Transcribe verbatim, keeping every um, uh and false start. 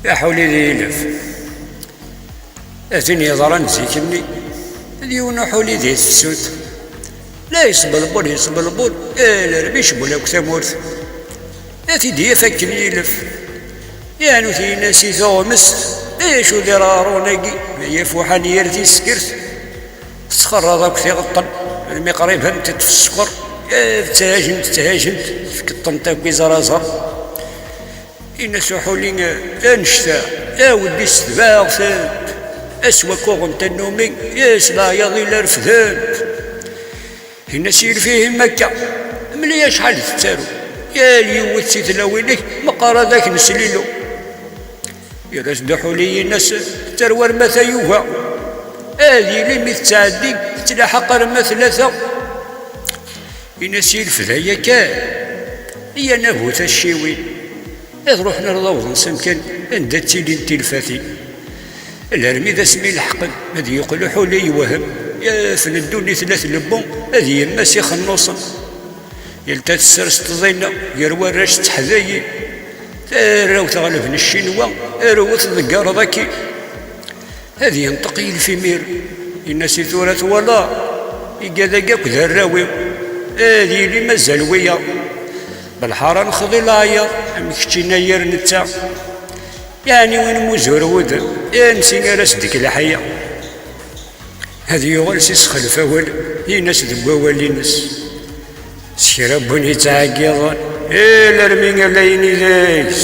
Aḥuli d yilef. A tin yeḍran zik-nni, d yiwen uḥuli di tefsut. La yesbelbul, yesbelbul, alarmi icewwel akk tamurt. A t-id-yaf akken yilef. Yeɛnu tin-as i tuɣmest, d acu di rarun-agi, ma yaf uḥan yir tiskert. Tesxerraḍ akk tiɣeṭṭen, almi qrib ad tent-id-teskeṛ. Ttɛajent, ttɛajent, tefkeḍ-tent akk i zraẓer. Yenna-s uḥuli: "Annect-a, awi-d i s-tebɛeɣ-tent, ass wakk uɣen tannumi, yes leɛyaḍ i la refdent." Yenna-s yilef: "Ihim akka, mel-iyi acḥal i tettaru, yal yiwet si tlawin-ik meqqar ad ak-neslilu." Yerra-s-d uḥuli, yenna-s: "Tettaru arma tayuga, ad yili mi tettɛeddi tettlaḥaq arma tlata." Yenna-s yilef: "D aya kan, iyya ad nabu tacciwin, ad ruḥen ar d awḍen s amkan anda ttilint tilfatin." Alarmi d asmi leḥqen, ad yeqqel uḥuli yewhem, yafen ddunit la tlebbu, ad yemmas ixennusen. Yal ta tessers tḍina, gar warrac tteḥdayin. Tarraw teɣleb n Ccinwa, arwet tḍeggareḍ akkin. Ad yenṭeq yilef imir, yenna-s: "I tura twalaḍ, igad-agi akk d arraw-iw, ad yili mazal wiyaḍ. Belḥara nexḍi leɛyaḍ, am keččini yir netta. Yeɛni win muzur wudem, ansi ara s-d-k leḥya?" Ad yuɣal s isexlef awal, yenna-s deg wawal-ines: "S kra n win yettɛeggiḍen, ilarmi ala yin i deg-s,